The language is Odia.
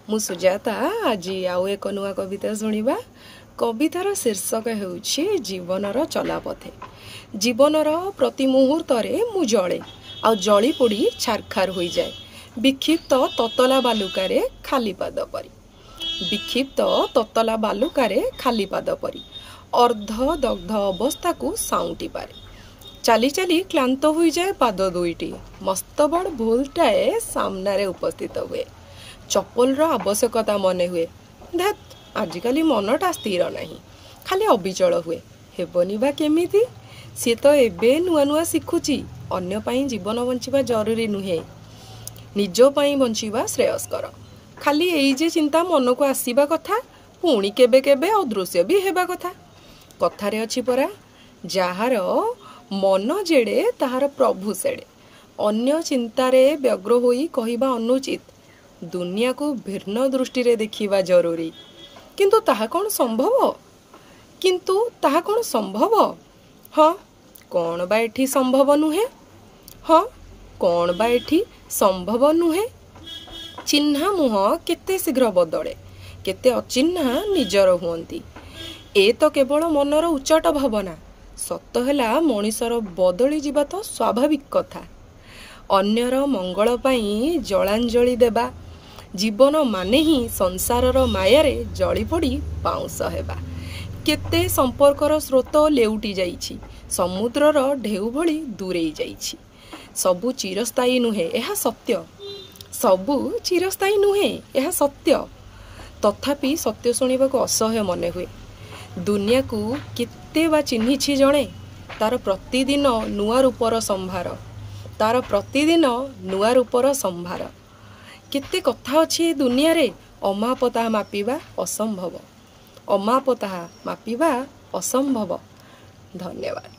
ମୁଁ ସୁଜାତା। ଆଜି ଆଉ ଏକ ନୂଆ କବିତା ଶୁଣିବା। କବିତାର ଶୀର୍ଷକ ହେଉଛି ଜୀବନର ଚଲାପଥେ। ଜୀବନର ପ୍ରତି ମୁହୂର୍ତ୍ତରେ ମୁଁ ଜଳେ, ଆଉ ଜଳି ପୋଡ଼ି ଛାରଖାର ହୋଇଯାଏ ବିକ୍ଷିପ୍ତ ତତଲା ବାଲୁକାରେ ଖାଲି ପାଦ ପରି। ବିକ୍ଷିପ୍ତ ତତଲା ବାଲୁକାରେ ଖାଲି ପାଦ ପରି ଅର୍ଦ୍ଧଦଗ୍ଧ ଅବସ୍ଥାକୁ ସାଉଁଟି ପାରେ। ଚାଲି ଚାଲି କ୍ଳାନ୍ତ ହୋଇଯାଏ ପାଦ ଦୁଇଟି। ମସ୍ତବଡ଼ ଭୁଲଟାଏ ସାମ୍ନାରେ ଉପସ୍ଥିତ ହୁଏ, ଚପଲର ଆବଶ୍ୟକତା ମନେ ହୁଏ। ଧେତ୍, ଆଜିକାଲି ମନଟା ସ୍ଥିର ନାହିଁ, ଖାଲି ଅବିଚଳ ହୁଏ। ହେବନି ବା କେମିତି? ସିଏ ତ ଏବେ ନୂଆ ନୂଆ ଶିଖୁଛି। ଅନ୍ୟ ପାଇଁ ଜୀବନ ବଞ୍ଚିବା ଜରୁରୀ ନୁହେଁ, ନିଜ ପାଇଁ ବଞ୍ଚିବା ଶ୍ରେୟସ୍କର। ଖାଲି ଏଇ ଯେ ଚିନ୍ତା ମନକୁ ଆସିବା କଥା, ପୁଣି କେବେ କେବେ ଅଦୃଶ୍ୟ ବି ହେବା କଥା। କଥାରେ ଅଛି ପରା, ଯାହାର ମନ ଯେଡ଼େ ତାହାର ପ୍ରଭୁ ସେଡ଼େ। ଅନ୍ୟ ଚିନ୍ତାରେ ବ୍ୟଗ୍ର ହୋଇ କହିବା ଅନୁଚିତ। ଦୁନିଆକୁ ଭିନ୍ନ ଦୃଷ୍ଟିରେ ଦେଖିବା ଜରୁରୀ। କିନ୍ତୁ ତାହା କ'ଣ ସମ୍ଭବ? କିନ୍ତୁ ତାହା କ'ଣ ସମ୍ଭବ? ହଁ, କ'ଣ ବା ଏଠି ସମ୍ଭବ ନୁହେଁ? ହଁ, କ'ଣ ବା ଏଠି ସମ୍ଭବ ନୁହେଁ? ଚିହ୍ନା ମୁହଁ କେତେ ଶୀଘ୍ର ବଦଳେ, କେତେ ଅଚିହ୍ନା ନିଜର ହୁଅନ୍ତି। ଏ ତ କେବଳ ମନର ଉଚ୍ଚଟ ଭାବନା। ସତ ହେଲା, ମଣିଷର ବଦଳି ଯିବା ତ ସ୍ୱାଭାବିକ କଥା। ଅନ୍ୟର ମଙ୍ଗଳ ପାଇଁ ଜଳାଞ୍ଜଳି ଦେବା ଜୀବନ ମାନେ ହିଁ ସଂସାରର ମାୟାରେ ଜଳିପୋଡ଼ି ପାଉଁଶ ହେବା। କେତେ ସମ୍ପର୍କର ସ୍ରୋତ ଲେଉଟି ଯାଇଛି, ସମୁଦ୍ରର ଢେଉ ଭଳି ଦୂରେଇ ଯାଇଛି। ସବୁ ଚିରସ୍ଥାୟୀ ନୁହେଁ, ଏହା ସତ୍ୟ। ସବୁ ଚିରସ୍ଥାୟୀ ନୁହେଁ, ଏହା ସତ୍ୟ। ତଥାପି ସତ୍ୟ ଶୁଣିବାକୁ ଅସହ୍ୟ ମନେ ହୁଏ। ଦୁନିଆକୁ କେତେ ବା ଚିହ୍ନିଛି ଜଣେ? ତାର ପ୍ରତିଦିନ ନୂଆ ରୂପର ସମ୍ଭାର, ତାର ପ୍ରତିଦିନ ନୂଆ ରୂପର ସମ୍ଭାର। କେତେ କଥା ଅଛି ଏ ଦୁନିଆରେ, ଅମାପ ତାହା ମାପିବା ଅସମ୍ଭବ, ଅମାପ ତାହା ମାପିବା ଅସମ୍ଭବ। ଧନ୍ୟବାଦ।